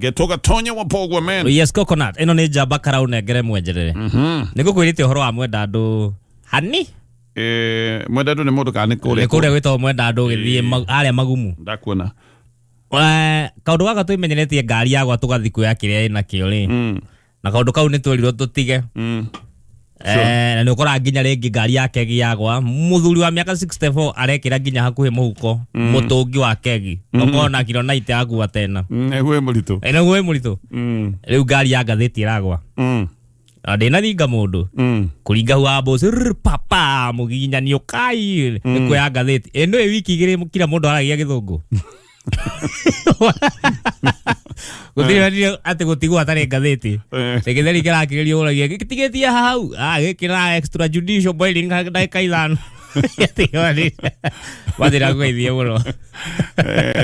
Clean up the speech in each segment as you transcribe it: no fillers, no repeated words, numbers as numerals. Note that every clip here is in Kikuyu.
Ngetwo Gatonya wa Pogwa man. Yes, coconut. Ĩno nĩ njamba karau nengere mwenjerere. Nĩ ngũkwĩrĩte ũhoro wa mwenda andũ hani. Mwenda andũ nĩ mũndũ kana nĩ kũrĩa? Nĩ kũrĩa gwĩtagwo mwenda andũ ũgĩthiĩ harĩa magumu. Ndakuona. Kaũndũ gaka twĩmenyeretie ngari yagwa tũgathiĩ kuoya kĩrĩa ĩnakĩo rĩ. Na kaũndũ kau nĩ twerirwo tũtige. Na nĩ ũkoraga nginya rĩngĩ ngari ya kegi yagwa mũthuri wa mĩaka 64 arekĩra nginya hakuhĩ mũhuko mũtũngi wa kegi ũkona kiro 90 akua tena. Nĩguo ĩ mũritũ. Nĩguo ĩ mũritũ. Rĩu ngari ya ngathĩti ĩragwa na ndĩnaringa mũndũ kũringa hua mbũci rrr, papa mũgiginyani ũkai nĩ kuoya ngathĩti ĩno ĩ wiki 2 kila mũndũ aragia gĩthũngũ gũtirĩ wendire atĩ gũtigwo hatarĩ ngathĩti. Gĩtheri kĩrakĩrĩrio ũragia gĩtigĩtie hau, ah, gĩkĩ na extrajudicial boiling ndagĩka 5 mathĩna ngũgeithie mũno.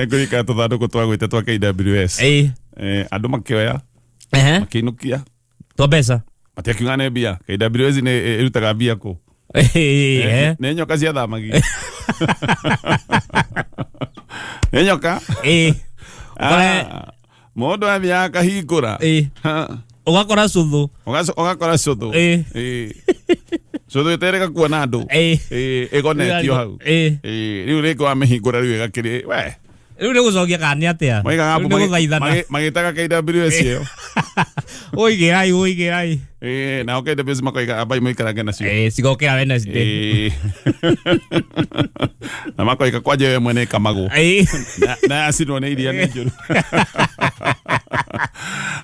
Ngũrikana tũthandũkũ twagwĩte twa KWS. Andũ makĩoya makĩinũkia Twa mbeca. Matiakiuga nĩ mbia. KWS nĩ ĩrutaga mbia kũ? Nĩ nyoka ciathamagia, nĩ nyoka. Ah, mũndũ athiaga akahingũra. Ha. Ũgakora cũthũ. Ũgakora cũthũ. Cũthũ ĩterĩga kuona andũ. Ĩgonetio hau. Rĩu rĩngĩ wamĩhingũra rĩu ĩgakĩrĩ we. Rĩu nĩ gũcokia kana nĩ atĩa? Moigaga Rĩu nĩ gũthaithana. Magĩtaga KWS ĩyo. Ũigĩrai, ũigĩrai. Nao KWS makoiga ambai mũikarange nacio. Cigokĩra Wednesday. Na makoiga kwanja we mwene ĩkamagwo. Na yacinwo nĩ iria nĩ njũru.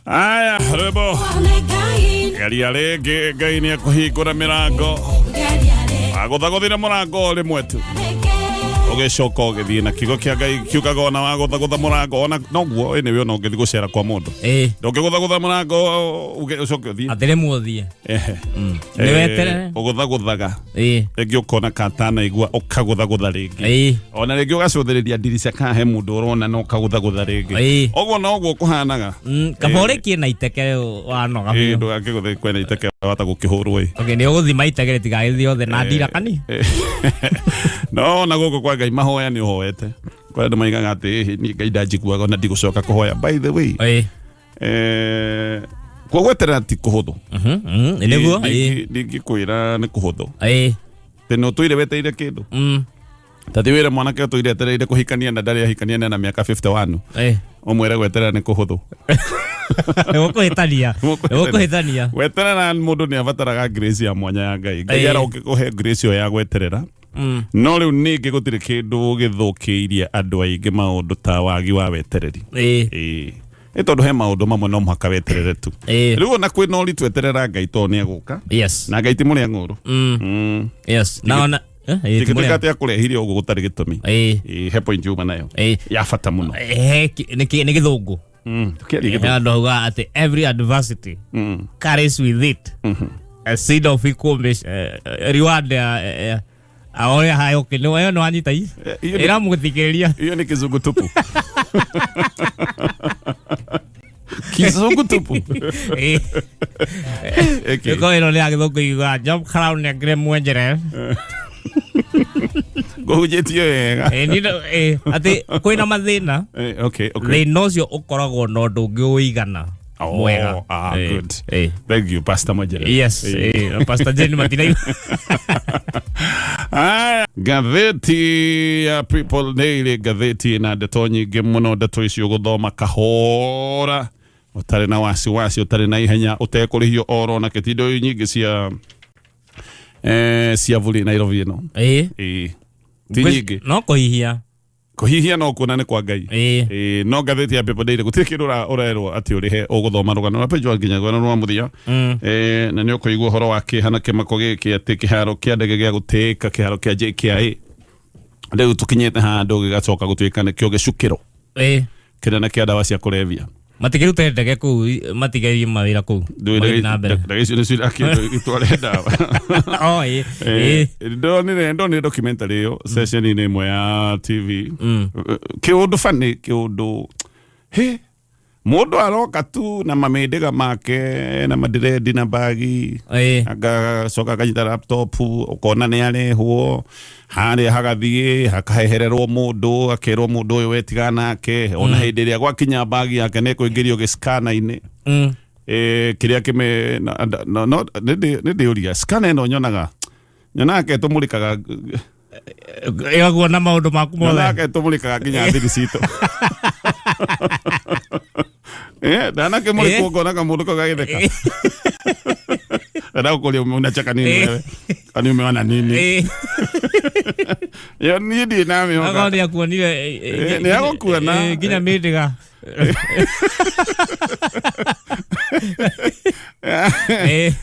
Aya, rwĩmbo geria rĩngĩ, Ngai nĩ ekũhingũra mĩrango. Wagũthagũthire mũrango rĩmwe tu ũgĩcoka ũgĩthiĩ, na kiugo kĩa Ngai kiugaga ona wagũthagũtha mũrango ona noguo anyway, ona ũngĩthiĩ gũcera kwa mũndũ ndũngĩgũthagũtha mũrango ũcoke ũthiĩ. Atĩ rĩmwe ũthiĩ. Ehe. Nĩ weterere. Ũgũthagũthaga rĩngĩ ũkona katanaigua, ũkagũthagũtha rĩngĩ, ona rĩngĩ ũgacũthĩrĩria ndirica kana he mũndũ ũrona na ũkagũthagũtha rĩngĩ. Ũguo noguo kũhanaga. Kaba ũrĩkie na iteke wanoga biũ. Ndũgakĩgũthe kwena iteke wata gũkĩhũrwo ĩ. Okay, nĩ ũgũthima iteke rĩtigagĩthiĩ othe na ndira kani. No ona gũkũ kwa Ngai mahoya nĩ ũhoete kwa andũ maigaga atĩ "Ĩhĩ, niĩ Ngai ndanjiguaga ona ndigũcoka kũhoya." By the way, kwa gweterera ti kũhũthũ. Nĩguo. Ndingĩkwĩra nĩ kũhũthũ tene ũtũire wetereire kĩndũ ta ti wĩre mwanake ũtũire etereire kũhikania na ndarĩ ahikania na mĩaka 51 ũmwĩre gweterera nĩ kũhũthũ. Nĩgũkũhĩtania. Nĩgũkũhĩtania. Gweterera mũndũ nĩ abataraga grace ya mwanya ya Ngai. Ngai aroke kũhe grace ĩyo ya gweterera. No rĩu ningĩ gũtirĩ kĩndũ gĩthũkĩirie andũ aingĩ maũndũ ta wagi wa wetereri. Ĩĩ. Nĩ tondũ he maũndũ mamwe no mũhaka weterere tu. Rĩu ona kwĩna ũritũ eterera Ngai tondũ nĩ egũka. Na Ngai ti mũrĩa ng'ũrũ. Yes. Na ona ĩĩ, ti Gĩtuĩka mũrĩa. atĩ akũrehire ũguo gũtarĩ gĩtũmi. Ĩĩ, he point yuma nayo ya bata mũno. Nĩ gĩthũngũ. Tũkĩaria He gĩthũngũ. andũ auga atĩ every adversity carries with it a seed of equal reward aoya hayo okay nĩ wayo nĩ wanyita i Hiyo ĩra mũthikĩrĩria. Hiyo ni kizungu tupu, kizungu tupu. Okay. Ĩko ĩno nĩ ya gĩthũngũ iuga job crown nengere mwenjere. Ngũhunjĩtie wega. Atĩ kwĩna mathĩna thĩna ũcio ũkoragwo na ũndũ ũngĩ ũigana Oh, mwega. Ah, good. Thank you, Pastor Mwenjere. Yes, Pastor Jane Matina. Aya, ngathĩti ya People Daily, ngathĩti na ndeto nyingĩ mũno, ndeto icio gũthoma kahora ũtarĩ na wasiwasi, ũtarĩ na ihenya, ũtekũrĩhio oro na kĩtindo nyingĩ cia cia buri Nairobi ĩno. Ĩĩ. Ti nyingĩ. No kũhihia. Kũhihia no kuona nĩ kwa Ngai. Ĩĩ, no ngathĩti ya People Daily gũtirĩ kĩndũ ũrerwo atĩ ũrĩhe, ũgũthoma rũgano rwa page nginya rũgano rwa mũthia. Na nĩ ũkũigua ũhoro wa kĩeha na kĩmako gĩkĩ atĩ kĩharo kĩa ndege gĩa gũtĩĩka, kĩharo kĩa JKIA, rĩu tũkinyĩte handũ gĩgacoka gũtuĩka nĩkĩo gĩcukĩro kĩnene kĩa ndawa cia kũrebia. Matikĩrute ndege kũu matigerie mawĩra kũu. Magĩthiĩ na mbere. Ndege icio nĩcio irakĩendwo itware ndawa. Oh, ĩĩ. Ndonire documentary ĩyo ceceni-inĩ ĩmwe ya TV. Kĩũndũ funny, kĩũndũ he Mũndũ aroka tu na mamĩndĩga make na madirendi na bagi, agacoka akanyita laptop, ũkona nĩ arehwo harĩa, hagathiĩ hakahehererwo mũndũ, akerwo mũndũ ũyũ wetigana nake. Ona hĩndĩ ĩrĩa gwakinya bagi yake nĩ kũingĩrio gĩskana-inĩ. Kĩrĩa kĩme no nĩ ndĩũria scanner ĩno nyonaga ke tũmũrĩkaga. Ĩgakuona maũndũ maku mothe. Nyonaga ke tũmũrĩkaga nginya thiri citũ. Ndanakĩmũrĩkwo ngona kamũndũ kau gagĩtheka. Nataka kuulia unacheka nini wewe? Kwani umeona nini? Yo niĩ ndirĩ namĩhoka. Akorwo nĩ akuonire. Nĩ agũkuona. Nginya mĩndĩga.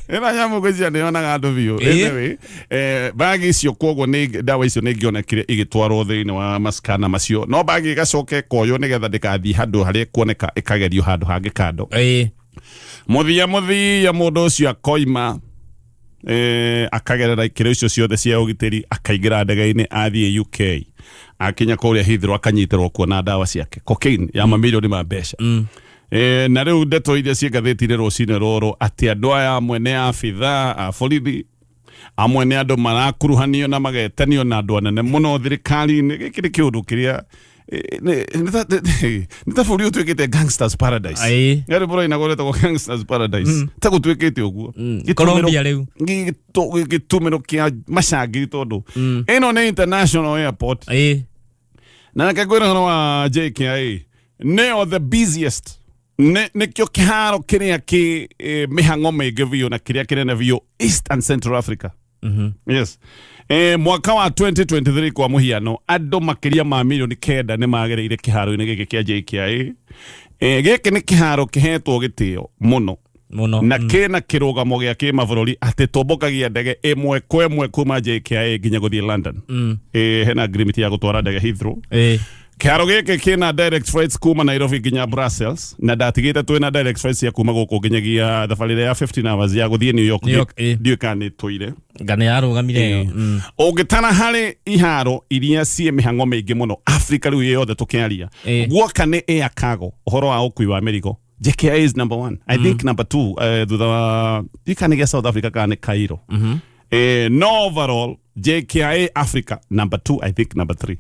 Ĩno nyamũ ngwĩciria nĩ yonaga andũ biũ. Anyway, bagi icio kwoguo nĩ ndawa icio nĩ ingĩonekire igĩtwarwo thĩinĩ wa maskana macio, no bagi ĩgacoka ĩkoywo nĩgetha ndĩgathiĩ handũ harĩa ĩkuoneka, ĩkagerio handũ hangĩ kando. Mũthia mũthia mũndũ ũcio akoima, akagerera ikĩro icio ciothe cia ũgitĩri, akaingĩra ndege-inĩ athiĩ UK. Akinya kũrĩa Heathrow akanyitĩrwo kuo na ndawa ciake, cocaine ya mamirioni ma mbeca. Na rĩu ndeto iria ciĩ ngathĩti-inĩ rũcinĩ rũrũ atĩ andũ aya amwe nĩ abithaa a borithi, amwe nĩ andũ marakuruhanio na magetanio na andũ anene mũno thirikari-inĩ. Gĩkĩ nĩ kĩũndũ kĩrĩa nĩ ta bũrũri ũtuĩkĩte gangsters paradise. Yarĩ bũrũri wĩtagwo gangsters paradise, ta gũtuĩkĩte ũguo. Colombia rĩu. Gĩtũmĩro kĩa macangiri tondũ ĩno nĩ international airport. Na reke ngwĩre ũhoro wa JKIA, nĩyo the busiest, nĩkĩo kĩharo kĩrĩa kĩ mĩhang'o mĩingĩ biũ na kĩrĩa kĩnene biũ East and Central Africa. Yes. Mwaka wa 2023 kwa mũhiano, andũ makĩria ma mirioni 9 nĩ magereire kĩharo-inĩ gĩkĩ kĩa JKIA. Gĩkĩ nĩ kĩharo kĩhetwo gĩtĩo mũno mũno na kĩna kĩrũgamo gĩa kĩmabũrũri atĩ tũmbũkagia ndege ĩmwe kwa ĩmwe kuma JKIA nginya gũthiĩ London. Hena agreement ya gũtwara ndege Heathrow. Kĩharo gĩkĩ kĩna direct flights kuma Nairobi nginya Brussels, na ndatigĩte twĩna direct flights cia kuma gũkũ nginyagia thabarĩ ĩrĩa ya 15 hours ya gũthiĩ New York. New York. Ndiũĩ kana nĩ tũire. Nga nĩ yarũgamire ĩyo. Ũngĩtara harĩ iharo iria ciĩ mĩhang'o mĩingĩ mũno Africa rĩu yothe tũkĩaria, guoka nĩ air cargo, ũhoro wa ũkui wa mĩrigo, JKIA is number one, I think number two, thutha wa kana nĩ gĩa South Africa kana nĩ Cairo. No overall JKIA Africa number two, I think number three.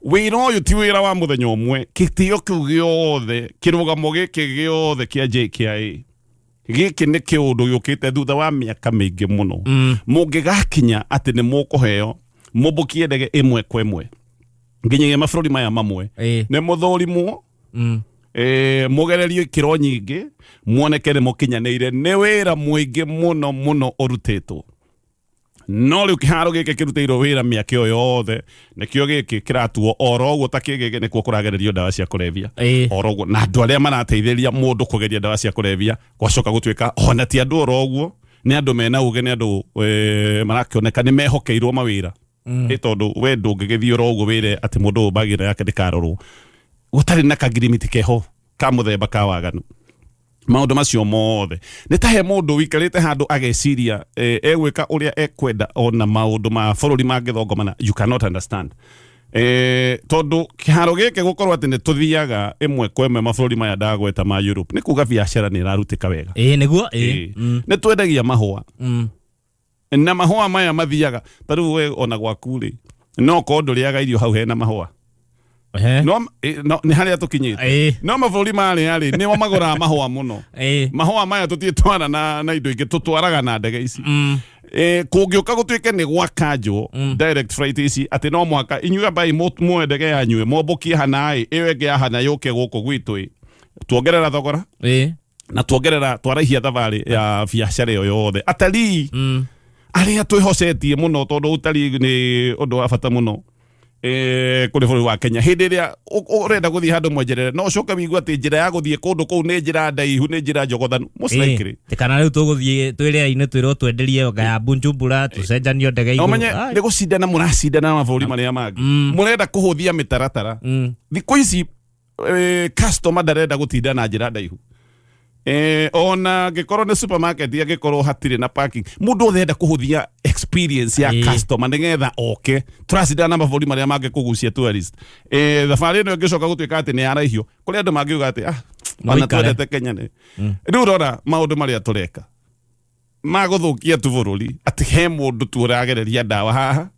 Wĩra ũyũ ti wĩra wa mũthenya ũmwe. Gĩtĩo kĩu gĩothe, kĩrũgamo gĩkĩ gĩothe kĩa JKIA gĩkĩ nĩ kĩũndũ gĩũkĩte thutha wa mĩaka mĩingĩ mũno. Mũngĩgakinya atĩ nĩ mũkũheo mũmbũkie ndege ĩmwe kwa ĩmwe nginyagia mabũrũri maya mamwe, nĩ mũthũrimwo, mũgererio ikĩro nyingĩ, muoneke nĩ mũkinyanĩire. Nĩ wĩra mũingĩ mũno mũno ũrutĩtwo, no rĩu kĩharo gĩkĩ kĩrutĩirwo wĩra mĩaka ĩyo yothe nĩkĩo gĩkĩ kĩratuo oro ũguo ta kĩgĩgĩ nĩkuo kũragererio ndawa cia kũrebia. Oro ũguo na andũ arĩa marateithĩrĩria mũndũ kũgeria ndawa cia kũrebia gwacoka gũtuĩka ona ti andũ oro ũguo, nĩ andũ mena ũgĩ, nĩ andũ marakĩoneka nĩ mehokeirwo mawĩra. Ĩ tondũ we ndũngĩgĩthiĩ oro ũguo wĩre atĩ mũndũ ũyũ mbagĩra yake ndĩkarorwo gũtarĩ na kagirimiti keho ka mũthemba ka waganu. Maũndũ macio mothe nĩ ta he mũndũ ũikarĩte handũ ageciria egwĩka ũrĩa ekwenda ona maũndũ ma bũrũri mangĩthongomana. You cannot understand, tondũ kĩharo gĩkĩ gũkorwo atĩ nĩ tũthiaga ĩmwe kwa ĩmwe mabũrũri maya ndagweta ma Europe nĩ kuga biacara nĩ ĩrarutĩka wega. Ĩĩ, nĩguo, ĩĩ. Nĩ twendagia mahũa na mahũa maya mathiaga ta rĩu we ona gwaku rĩ, no korwo ndũrĩaga irio hau hena mahũa. No, no nĩ harĩa tũkinyĩte. No mabũrũri marĩa rĩ, nĩo magũraga mahũa mũno. Mahũa maya tũtiĩtwara na indo ingĩ, tũtwaraga na ndege ici. Kũngĩũka gũtuĩke nĩ gwakanjwo direct flight ici atĩ no mũhaka inyuĩ ambai muoe ndege yanyu mombũkie hana ĩ ĩyo ĩngĩ ya hana yũke gũkũ gwitũ ĩ, tuongerera thogora na tuongerera twaraihia thabarĩ ya biacara ĩyo yothe. Atalii arĩa twĩhocetie mũno, tondũ ũtalii nĩ ũndũ wa bata mũno kũrĩ bũrũri wa Kenya, hĩndĩ ĩrĩa ũrenda gũthiĩ handũ mwenjerere no ũcoke wĩigue atĩ njĩra ya gũthiĩ kũndũ kũu nĩ njĩra ndaihu, nĩ njĩra njogothanu, most likely. Kana rĩu tũgũthiĩ twĩ rĩera-inĩ twĩrwo twenderie nga ya Bunjumbura, tũcenjanio ndege Na igũrũ. ũmenye nĩ gũcindana mũracindana na mabũrũri marĩa mangĩ, mũrenda kũhũthia mĩtaratara. Thikũ ici customer ndarenda gũtinda na njĩra ndaihu. Ona angĩkorwo nĩ supermarket, angĩkorwo hatirĩ na parking, mũndũ othe enda kũhũthia experience ya customer nĩgetha oke. Tũracindana na mabũrũri marĩa mangĩ kũgucia tourist. Thabarĩ ĩno ĩngĩcoka gũtuĩka atĩ nĩ yaraihio, kũrĩ andũ mangiuga atĩ ah, No Ona ikare. twendete Kenya nĩ rĩu rora maũndũ marĩa tũreka magũthũkia tu bũrũri atĩ he mũndũ tu ũragereria ndawa haha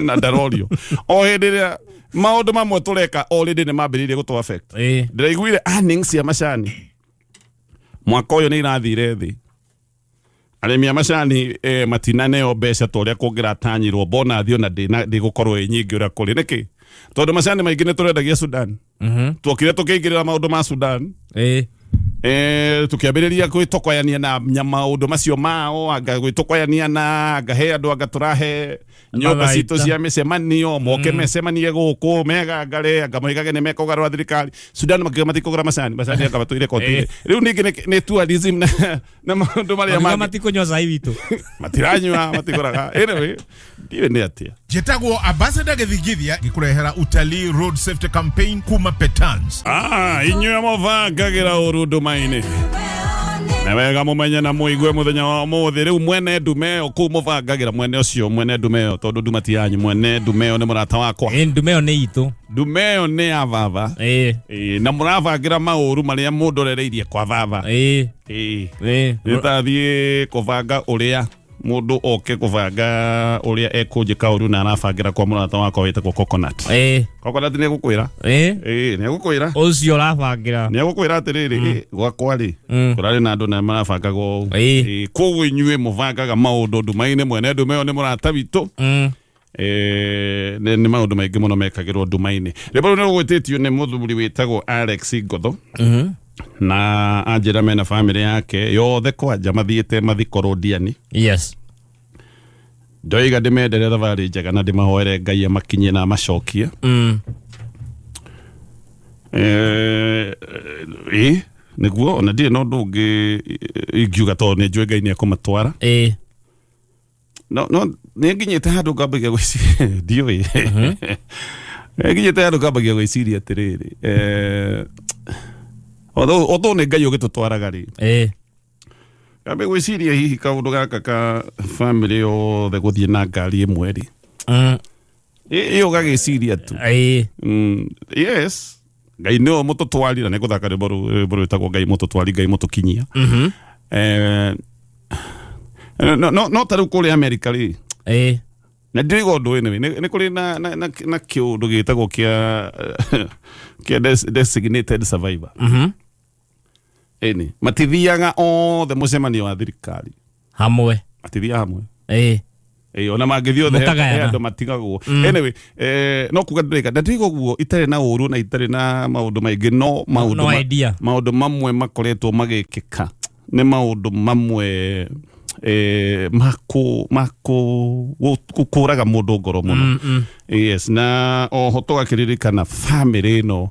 na ndarorio o hĩndĩ ĩrĩa maũndũ mamwe tũreka already nĩ mambĩrĩirie gũtũ affect. Ndĩraiguire earnings cia macani mwaka ũyũ nĩ irathire thĩ. Arĩmi a macani matinaneo mbeca ta ũrĩa kũngĩratanyirwo, bonathi ona ndĩgũkorwo ĩ nyingĩ ũrĩa kũrĩ. Nĩkĩ? Tondũ macani maingĩ nĩ tũrendagia Sudan. Tuokire tũkĩingĩrĩra maũndũ ma Sudan, tukiambĩrĩria gwĩtokoyania na maũndũ macio mao, anga gwĩtokoyania na anga he andũ, anga tũrahe nyũmba Matharaita. citũ cia mĩcemanio moke mecemanie gũkũ megangare, anga moigage nĩ mekũgarũra thirikari. Sudan makiuga matikũgũra macani, macani anga matũire koti. Rĩu ningĩ nĩ tourism na maũndũ marĩa Makiuga mangĩ. matikũnyua cai witũ. Matiranyua, matigũraga. Anyway, ndiũĩ nĩ atĩa. Njĩtagwo Ambassador Gĩthingithia, ngĩkũrehera Utalii Road Safety Campaign kuma Petans. Inyuĩ mũbangagĩra ũru nduma-inĩ, nĩ wega mũmenye na mũigue mũthenya wa ũmũthĩ. Rĩu mwene ndume ĩyo kũu mũbangagĩra, mwene ũcio, mwene ndume ĩyo, tondũ nduma ti yanyu, mwene ndume ĩyo nĩ mũrata wakwa. Ĩ, ndume ĩyo nĩ itũ. Ndume ĩyo nĩ ya baba. Ĩ, na mũrabangĩra maũru marĩa mũndorereirie kwa baba. Ĩ, nĩtathiĩ kũbanga ũrĩa mũndũ oke kũbanga ũrĩa ekũnjĩka ũru na arabangĩra kwa mũrata wakwa wĩtagwo Coconut. Coconut nĩ egũkwĩra. Ĩ, nĩ egũkwĩra. Ũcio ũrabangĩra. Nĩ egũkwĩra atĩrĩrĩ, ĩ, gwakwa rĩ, kũrarĩ na andũ na marabangaga ũũ. Ĩ, koguo inyuĩ mũbangaga maũndũ nduma-inĩ, mwene ndume ĩyo nĩ mũrata witũ. Nĩ maũndũ maingĩ mũno mekagĩrwo nduma-inĩ. Rĩmwe rĩu nĩ rũgwĩtĩtio nĩ mũthuri wĩtagwo Alex Ngotho, na anjĩra mena bamĩrĩ yake yothe kwanja mathiĩte mathiko Rũndiani. Ndoiga ndĩmendere thabarĩ njega na ndĩmahoere Ngai amakinyie na amacokie. Ĩ nĩguo ona ndirĩ na ũndũ ũngĩ ingiuga tondũ nĩ njũĩ Ngai nĩ ekũmatwara. No nĩ nginyĩte handũ ngambagia gwĩciria, ndiũĩ, nĩ nginyĩte handũ ngambagia gwĩciria atĩrĩrĩ, although nĩ Ngai ũgĩtũtwaraga rĩ, ngambia gwĩciria hihi kaũndũ gaka ka family yothe gũthiĩ na ngari ĩmwe rĩ, ĩ ũgagĩciria tu. Yes, Ngai nĩwe mũtũtwari, na nĩngũthaka rwĩmbo rwĩmbo rwĩtagwo Ngai mũtũtwari, Ngai mũtũkinyia. No ta rĩu kũrĩa Amerika rĩ, na ndĩraigua ũndũ anyway, nĩ kũrĩ na kĩũndũ gĩtagwo kĩa designated survivor. Ĩni matithiaga othe mũcemanio wa thirikari hamwe. Matithiaga hamwe. Ĩ, ona mangĩthiĩ othe, Mũkagayana. he andũ matigagwo. Anyway, no kuga ndĩreka na ndĩraigua ũguo itarĩ na ũru na itarĩ na maũndũ maingĩ, no maũndũ No idea. Maũndũ mamwe makoretwo magĩkĩka nĩ maũndũ mamwe makũ kũraga mũndũ ngoro mũno. Yes, na oho tũgakĩririkana famĩlĩ ĩno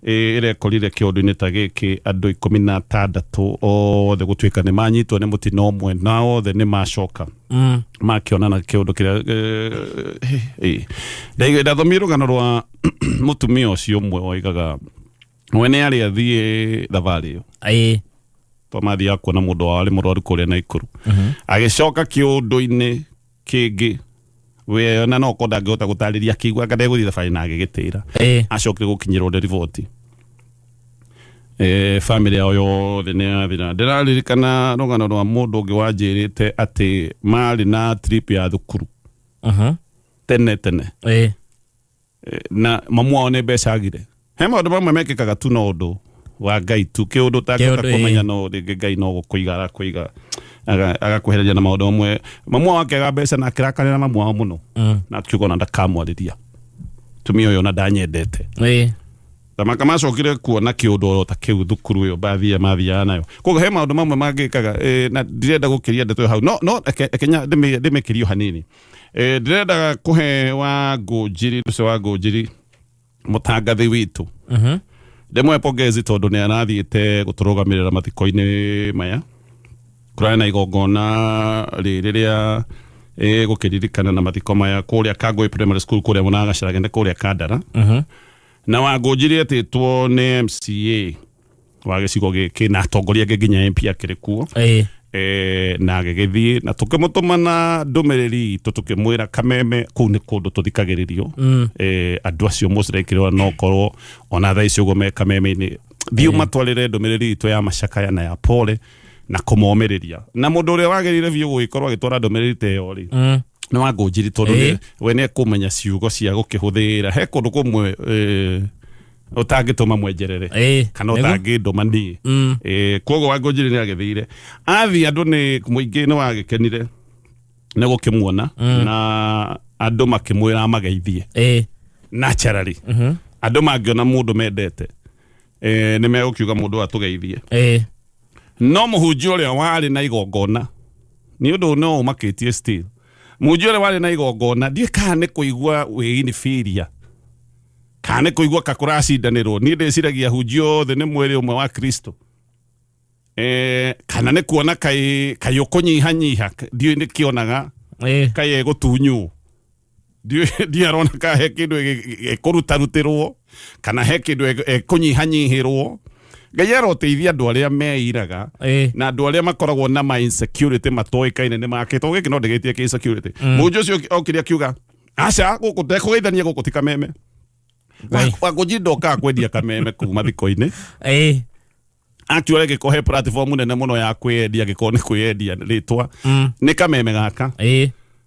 ĩrekorire kĩũndũ-inĩ ta gĩkĩ, andũ 16 othe gũtuĩka nĩ manyitwo nĩ mũtino ũmwe na othe nĩ macoka makĩonana kĩũndũ kĩrĩa ndathomire rũgano rwa mũtumia ũcio ũmwe woigaga mwene arĩ athiĩ thabarĩ ĩyo to mathiaga kuona mũndũ wao arĩ mũrwaru kũrĩa Naikuru, agĩcoka kĩũndũ-inĩ kĩngĩ we ona no korwo ndangĩhota gũtarĩria, akĩigua anga ndegũthiĩ thabarĩ na agĩgĩtĩra. Acokire gũkinyĩrwo nĩ riboti famĩlĩ yao yothe nĩ yathira. Ndĩraririkana rũgano rwa mũndũ ũngĩ wanjĩrĩte atĩ marĩ na trip ya thukuru tene tene, na mamu wao nĩ mbeca agire. He maũndũ mamwe mekĩkaga tu no ũndũ wa Ngai tu, kĩũndũ ũtangĩhota Kĩũndũ, kũmenya, no rĩngĩ Ngai no gũkũiga arakũiga, agakwehereria na maũndũ mamwe. Mamu wao akĩaga mbeca na akĩrakarĩra mamu wao mũno, na akiuga ona ndakamwarĩria tumia ũyũ, ona ndanyendete. Thamaka macokire kuona kĩũndũ oro ta kĩu thukuru ĩyo bathia mathiaga nayo. Koguo he maũndũ mamwe mangĩkaga, na ndirenda gũkĩria ndeto ĩyo hau, no reke ndĩmĩkĩrie o hanini. Ndĩrendaga kũhe wa Ngũnjiri ũcio, wa Ngũnjiri mũtangathi witũ, ndĩmũhe pongezi tondũ nĩ arathiĩte gũtũrũgamĩrĩra mathiko-inĩ maya. Kũrarĩ na igongona rĩrĩ rĩa gũkĩririkana na mathiko maya kũrĩa Kangũĩ Primary School, kũrĩa Mũnagacarage, nĩ kũrĩa Kandara. Na Wangũnjiri etĩtwo nĩ MCA wa gĩcigo gĩkĩ na atongoria angĩ, nginya MP akĩrĩ kuo. Na agĩgĩthiĩ na tũkĩmũtũma na ndũmĩrĩri itũ, tũkĩmwĩra Kameme kũu nĩ kũndũ tũthikagĩrĩrio. Andũ acio mũcirekĩrwo no korwo ona thaa ici ũguo me Kameme-inĩ. Thiĩ ũmatwarĩre ndũmĩrĩri itũ ya macakaya na ya pole na kũmomĩrĩria. Na mũndũ ũrĩa wagĩrĩire biũ gũgĩkorwo agĩtwara ndũmĩrĩri ta ĩyo rĩ, nĩ Wangũnjiri, tondũ we nĩ ekũmenya ciugo cia gũkĩhũthĩra. He kũndũ kũmwe ũtangĩtũma mwenjerere kana ũtangĩndũma niĩ. Koguo Wangũnjiri nĩ agĩthire, athiĩ andũ nĩ mũingĩ nĩ wagĩkenire nĩ gũkĩmuona na andũ makĩmwĩra amageithie. Naturally, andũ mangĩona mũndũ mendete, nĩ megũkiuga mũndũ atũgeithie. No mũhunjia ũrĩa warĩ na igongona, nĩ ũndũ no ũmakĩtie still, mũhunjia ũrĩa warĩ na igongona, ndiĩ kana nĩ kũigua wĩ inferior kana nĩ kũigua ka kũracindanĩrwo. Niĩ ndĩciragia hunjia othe nĩ mwĩrĩ ũmwe wa Kristo. Kana nĩ kuona kaĩ kaĩ ũkũnyihanyiha, ndiũĩ nĩ kĩonaga kaĩ egũtunywo, ndiũĩ arona ka he kĩndũ ĩkũrutarutĩrwo kana he kĩndũ ĩkũnyihanyihĩrwo. Ngai aroteithia andũ arĩa meiraga na andũ arĩa makoragwo na ma insecurity matoĩkaine nĩ make, tondũ gĩkĩ no ndĩgĩtie kĩ insecurity. Mũhunjia ũcio okire akiuga, aca, gũkũ ndekũgeithania, gũkũ ti Kameme. Ngai. Wangũnji ndokaga kwendia kameme kuu mathiko-inĩ. Actually, gĩko he platform nene mũno ya kwĩyendia, gĩkorwo nĩ kwĩyendia rĩtwa nĩ kameme gaka.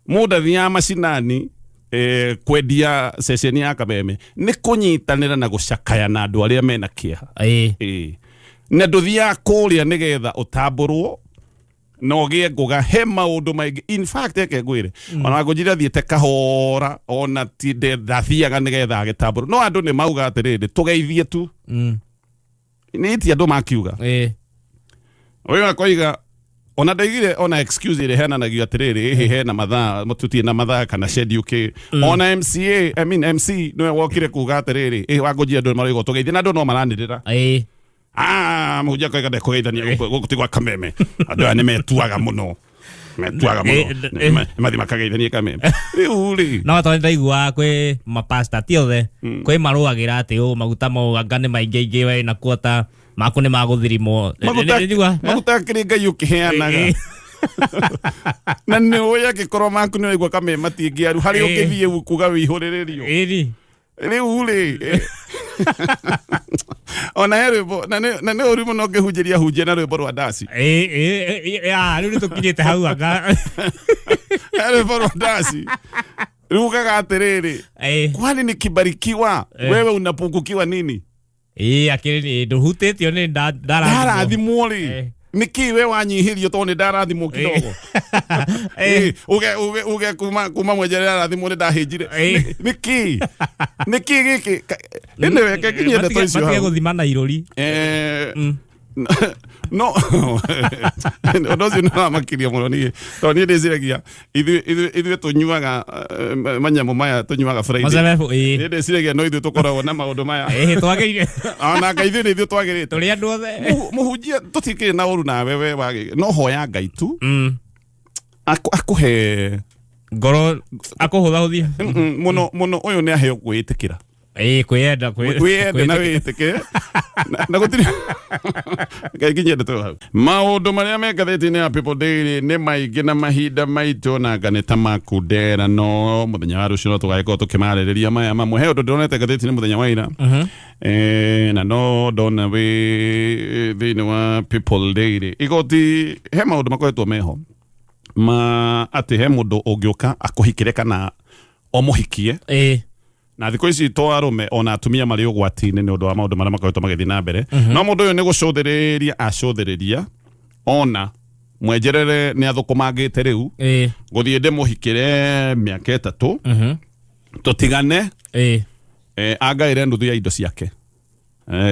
Mũndũ athiaga macinani kwendia ceceni ya kameme nĩ kũnyitanĩra na gũcakaya na andũ arĩa mena kĩeha. Na ndũthiaga kũrĩa nĩgetha ũtambũrwo na ũgĩe ngũga. He maũndũ maingĩ, in fact, eke ngwĩre, ona ngũnjira thiĩte kahora, ona ti ndathiaga nĩgetha agĩtambũrwo, no andũ nĩ mauga atĩrĩrĩ, tũgeithie tu. Nĩ ti andũ makiuga. Ũyũ akoiga ona ndaigire ona excuse ĩrĩa ĩheananagio atĩrĩrĩ, ĩhĩ hena mathaa, tũtirĩ na mathaa kana schedule kĩ. Ona MCA, I mean MC, nĩwe wokire kuga atĩrĩrĩ, ĩhĩ Wangũnjia andũ marauga tũgeithie na andũ no maranĩrĩra. Ah, mũhunjia akoiga ndekũgeithania, gũkũ gũkũ ti gwa kameme, andũ aya nĩ metuaga mũno, metuaga mũno. Nĩ mathiĩ makageithanie kameme rĩu rĩ. No tondũ ndaiguaga kwĩ mapasta, ti othe, kwĩ marũagĩra atĩ ũ maguta mau anga nĩ maingĩ aingĩ, we na kuota maku nĩ magũthirimwo. Maguta maguta kĩrĩ Ngai ũkĩheanaga na nĩ ũĩ angĩkorwo maku nĩ waigua kameme matingĩaru harĩa ũngĩthiĩ kuga wĩihũrĩrĩrio. Rĩu rĩ, ona he rwĩmbo na nĩ ũru mũno ngĩhunjĩria hunjia na rwĩmbo rwa ndaci. Rĩu nĩ tũkinyĩte hau anga. He rwĩmbo rwa ndaci rugaga atĩrĩrĩ, kwani nikibarikiwa wewe unapungukiwa nini? Ĩĩ, akĩrĩ ndũhutĩtio nĩ ndarathimwo. Ndarathimwo rĩ, nĩkĩ we wanyihĩrio tondũ nĩ ndarathimwo kidogo? Uge uge uge kuma mwenjerera arathimwo nĩ ndahĩnjire. Nĩkĩ nĩkĩ gĩkĩ? Anyway, reke nginyie ndeto icio matige hau. Gũthima na irũri. No ũndũ ũcio nĩ wamakirie mũno niĩ, tondũ niĩ ndĩciragia ithuĩ tũnyuaga manyamũ maya tũnyuaga Friday. Macebebu, ĩĩ. Niĩ ndĩciragia no ithuĩ tũkoragwo na maũndũ maya. Ĩĩ, twagĩrĩire. Ona Ngai ithuĩ nĩ ithuĩ twagĩrĩte. Tũrĩ andũ othe. Mũhunjia tũtikĩrĩ na ũru nawe we wagĩ, no hoya Ngai tu akũhe Ngoro akũhũthahũthia. Mũno mũno ũyũ nĩ aheo kwĩĩtĩkĩra. Ĩĩ, kwĩyenda. Wĩyende na wĩĩtĩkĩre na gũtirĩ Ngai nginyie ndeto hau. Maũndũ marĩa me ngathĩti-inĩ ya People Daily nĩ maingĩ na mahinda maitũ na anga nĩ ta makundera, no mũthenya wa rũciũ no tũgagĩkorwo tũkĩmarĩrĩria maya mamwe. He ũndũ ndĩronete ngathĩti-inĩ mũthenya wa ira, na no ndona wĩ thĩinĩ wa People Daily. Igoti, he maũndũ makoretwo meho ma atĩ he mũndũ ũngĩũka akũhikĩre kana omũhikie. Na thikũ ici to arũme, ona atumia marĩ ũgwati-inĩ nĩ ũndũ wa maũndũ marĩa makoretwo magĩthiĩ na mbere. No mũndũ ũyũ nĩ gũcũthĩrĩria acũthĩrĩria, ona mwenjerere nĩ athũkũmangĩte rĩu, gũthiĩ ndĩmũhikĩre mĩaka 3 tũtigane, angaĩre nuthu ya indo ciake.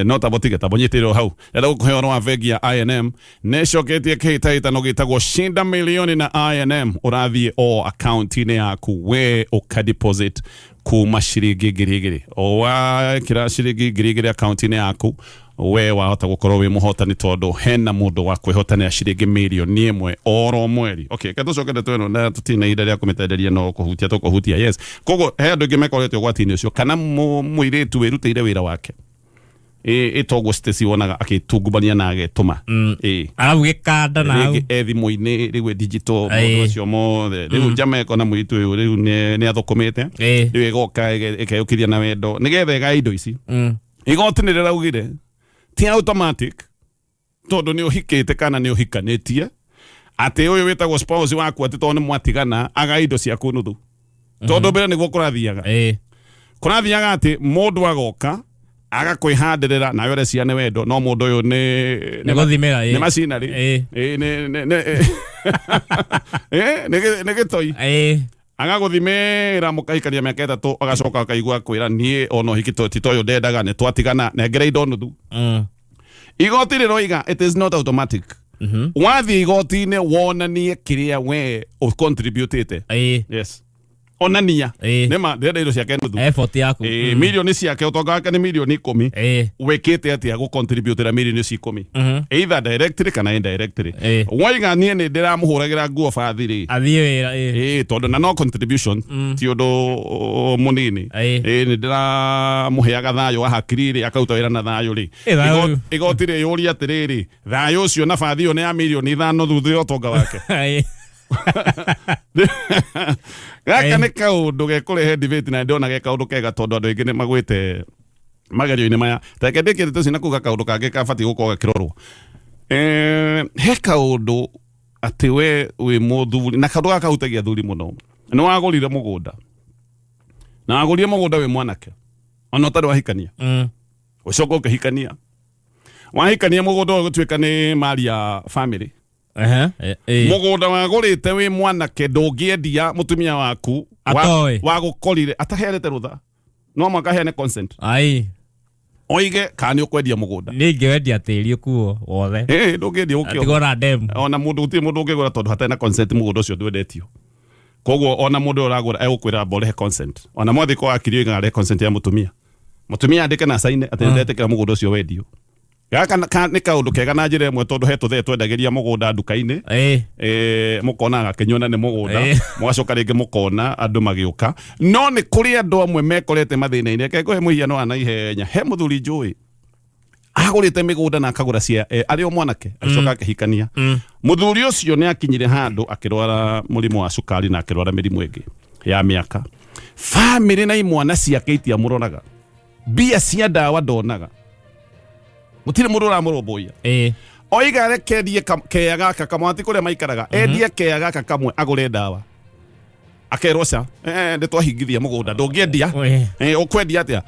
No tabo tige tabo nyitĩrĩrwo hau, ndĩrenda gũkũhe ũhoro wa bengi ya I&M nĩ ĩcoketie kĩhĩtahĩtano gĩtagwo Shinda Milioni na I&M. Ũrathiĩ o akaunti-inĩ yaku we ũka deposit kuma ciringi 2000. O wekĩra ciringi 2000 akaunti-inĩ yaku, we wahota gũkorwo wĩ mũhotani, tondũ hena mũndũ wa kwĩhotanĩra ciringi mirioni 1 oro mweri. Okay, reke tũcoke ndeto ĩno na tũtirĩ na ihinda rĩa kũmĩtenderia, no kũhutia tũkũhutia. Yes, koguo he andũ aingĩ mekorete ũgwati-inĩ ũcio, kana mũirĩtu wĩrutĩire wĩra wake ĩtogwo Stacy wonaga akĩtungumania na agetũma. Arabu gĩkanda na hau. Rĩngĩ e thimũ-inĩ rĩu e digital maũndũ macio mothe. Rĩu njama ĩkona mũirĩtu ũyũ rĩu nĩ athũkũmĩte, rĩu ĩgoka ĩkeyũkĩria na wendo nĩgetha ĩgae indo ici. Igoti nĩ rĩraugire Ti automatic tondũ nĩ ũhikĩte kana nĩ ũhikanĩtie atĩ ũyũ wĩtagwo spouse waku atĩ tondũ nĩ mwatigana aga indo ciaku nuthu. Tondũ mbere nĩguo kũrathiaga. Kũrathiaga atĩ mũndũ agoka agakwĩhandĩrĩra nawe ũreciria nĩ wendo no mũndũ ũyũ nĩ Nĩ gũthimĩra, nĩ macinarĩ. Ĩĩ, nĩ gĩtoi. Agagũthimĩra mũkahikania mĩaka 3 agacoka akaigua akwĩra niĩ ona ũhiki ti ta ũyũ ndendaga nĩ twatigana nengera indo nuthu. Igoti rĩroiga it is not automatic. Wathiĩ igoti-inĩ wonanie kĩrĩa we ũcontributĩte. Yes. Onania. Nĩma ndĩrenda indo ciake nuthu. Effort yaku. Mirioni ciake ũtonga wake nĩ mirioni 10. Wĩkĩte atĩa gũcontributĩra mirioni ici 10? Either directly kana indirectly. Waiga niĩ nĩ ndĩramũhũragĩra nguo bathi rĩ. Athiĩ wĩra. Tondũ na no contribution ti ũndũ mũnini. Nĩ ndĩramũheaga thayũ wa hakiri rĩ akaruta wĩra na thayũ rĩ. Thayũ. Igoti rĩyũria atĩrĩrĩ, thayũ ũcio na bathi ĩyo nĩ ya mirioni 5 thutha ya ũtonga wake. Gaka nĩ kaũndũ gekũrehe debate na ndĩrona ge kaũndũ kega tondũ andũ aingĩ nĩ magwĩte magerio-inĩ maya. Ta reke ndĩkie ndeto ici na kuga kaũndũ kangĩ kabatiĩ gũkorwo gakĩrorwo. He kaũndũ atĩ we wĩ mũthuri na kaũndũ gaka kahutagia athuri mũno. Nĩ wagũrire mũgũnda na wagũrire mũgũnda wĩ mwanake ona ũtarĩ wahikania. Ũcoka ũkĩhikania. Wahikania mũgũnda ũyũ gũtuĩka nĩ mali ya family. Mũgũnda wagũrĩte wĩ mwanake ndũngĩendia mũtumia waku Atoĩ. wagũkorire ataheanĩte rũtha. No mũhaka aheane consent. Ai. Oige kana nĩ ũkwendia mũgũnda. Niĩ ingĩwendia tĩri ũkuo wothe. Ndũngĩendia ũkĩo. Atigwo na ndemu. Ona mũndũ gũtirĩ mũndũ ũngĩgũra tondũ hatarĩ na consent mũgũnda ũcio ndwendetio. Koguo ona mũndũ ũrĩa ũragũra egũkwĩra amba ũrĩhe consent. Ona mwathiĩ kwa wakiri oigaga arehe consent ya mũtumia. Mũtumia andĩke na saine atĩ nĩndetĩkĩra mũgũnda ũcio wendio. Gaka nĩ kaũndũ kega na njĩra ĩmwe tondũ he tũthee twendagĩria mũgũnda nduka-inĩ. Mũkona gakĩnyua na nĩ mũgũnda. Mũgacoka rĩngĩ mũkona andũ magĩũka. No nĩ kũrĩ andũ amwe mekorete mathĩna-inĩ. Reke ngũhe mũhiano wa naihenya. He mũthuri njũĩ agũrĩte mĩgũnda na akagũra cia arĩ o mwanake agĩcoka akĩhikania. Mũthuri ũcio nĩ akinyire handũ akĩrwara mũrimũ wa cukari na akĩrwara mĩrimũ ĩngĩ ya mĩaka. Famĩlĩ na imwana ciake itiamũroraga. Mbia cia ndawa ndonaga. Gũtirĩ mũndũ ũramũrũmbũiya. Oiga reke endie keya gaka kamwe, ti kũrĩa maikaraga, endie keya gaka kamwe agũre ndawa. Akerwo ca, nĩ twahingithia mũgũnda, ndũngĩendia. Ũkwendia atĩa?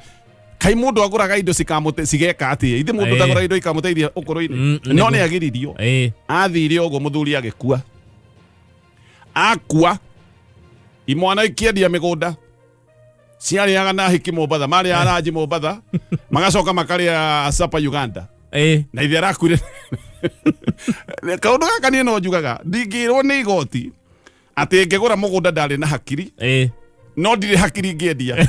Kai mũndũ agũraga indo cigeka atĩa? Ithe mũndũ ndagũraga indo ikamũteithia ũkũrũ-inĩ. No nĩ agiririo. Athire ũguo mũthuri agĩkua. Akua, imwana ikĩendia mĩgũnda. Ciarĩaga na hiki Mombatha, marĩaga ranji Mombatha, magacoka makarĩa sapa Uganda. Na ithe arakuire. Kaũndũ gaka niĩ no njugaga, ndingĩrwo nĩ igoti atĩ ngĩgũra mũgũnda ndarĩ na hakiri, no ndirĩ hakiri ngĩendia.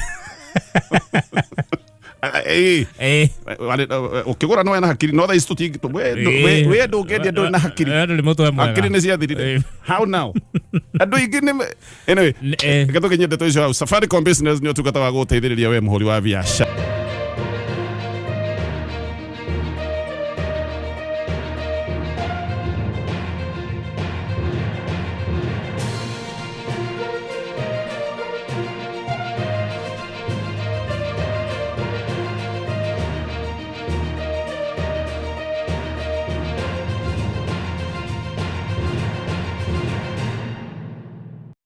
Ũkĩgũra no wena hakiri, no thaa ici tũtingĩ, we ndũngĩendia ndũrĩ na hakiri. Ndũrĩ mũtwe mwega. Hakiri nĩ ciathirire. How now? Andũ aingĩ nĩ anyway, reke tũkinyie ndeto icio hau. Safaricom Business nĩ ũtungata wa gũgũteithĩrĩria we mũhũri wa biacara.